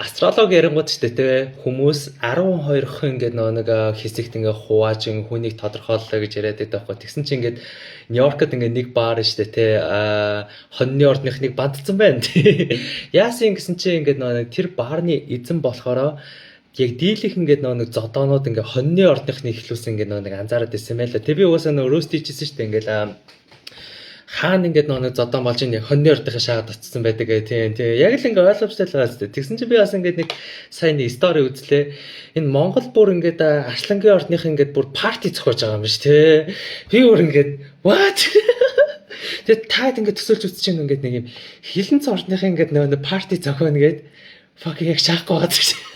Астрологи ярингууд ч те, хүмүүс 12 хон ингээд нөгөө нэг хэсэгт ингээ хувааж ингээ хүнийг тодорхойллоо гэж яриад байдаг байхгүй. Тэгсэн чинь ингээд Нью-Йоркод ингээ нэг бар штэ те, хоньны ордных нэг бандцсан байна. Яасан гэсэн чинь ингээд нөгөө нэг тэр барны эзэн болохоор яг дийлэх ингээд нөгөө нэг зодоонууд ингээ хоньны ордныхны эхлүүлсэн, ингээд нөгөө нэг анзаараад ирсэн байла. Тэг би угаасаа нөгөө roast хийжсэн штэ, ингээд хаана ингээд нөгөө нэг зодоон болж ин хоньны ордынхаа шаагаад очсон байдаг гэ, тийм, яг л ингээ ойлгомжтой л байгаа зү. Тэгсэн чинь би бас ингээд нэг сайн нэг story үзлээ. Энэ Монгол бүр ингээд арслангийн ордных ингээд бүр party зохиож байгаа юм биш те. Би бүр ингээд what. Тэгээд таад ингээд төсөөлж үзчих юм, ингээд нэг юм хилэнц ордныхаа ингээд нөгөө party зохионо гээд fuck яг шаахгүй байгаа зү.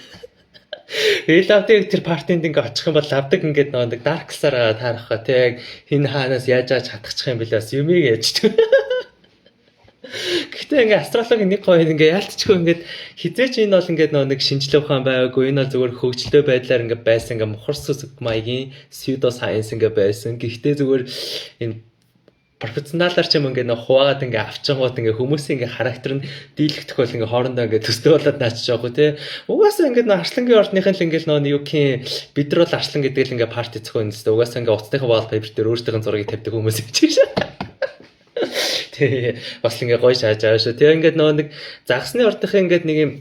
Тэгэл лавдаг тэр party нд ингээ очих юм бол лавдаг ингээд нөгөө нэг dark сараа таарах ха те, хин хаанаас яаж ааж хатгачих юм бэлээ, бас юмыг яаж ч. Гэхдээ ингээ астрологийн нэг гоё ингээ яалтчгүй ингээд хизээч энэ бол ингээд нөгөө нэг шинжлэх ухаан байгаагүй, энэ бол зүгээр хөгжилтэй байдлаар ингээ байсан, ингээ мухар сүсэг маягийн pseudo science ингээ байсан. Гэхдээ зүгээр энэ профессионалаар ч юм ингээ нөх хуваагаад ингээ авчингууд ингээ хүмүүсийн ингээ характер нь дийлэх тохиол ингээ хоорондоо ингээ төстэй болоод наачж байгаа тий. Угаасаа ингээ нөө арслангийн ордных нь л ингээ нөө юу гин бид нар бол арслан гэдэг л ингээ party зохион нэстэ. Угаасаа ингээ утасныхаа wallpaper дээр өөрсдийнх нь зургийг тавьдаг хүмүүс юм чи шээ. Тий, бас л ингээ гоё шааж байгаа шүү. Тэгээ ингээд нөө нэг загасны ордынхын ингээд нэг юм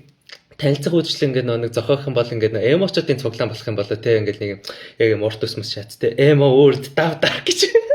танилцах үйлчлэг ингээд нөө нэг зохиох юм бол ингээд нөө emo чуудын цуглаан болох юм болоо те, ингээд нэг юм яг юм урт өсмөс шат те, emo world дав дав гэж.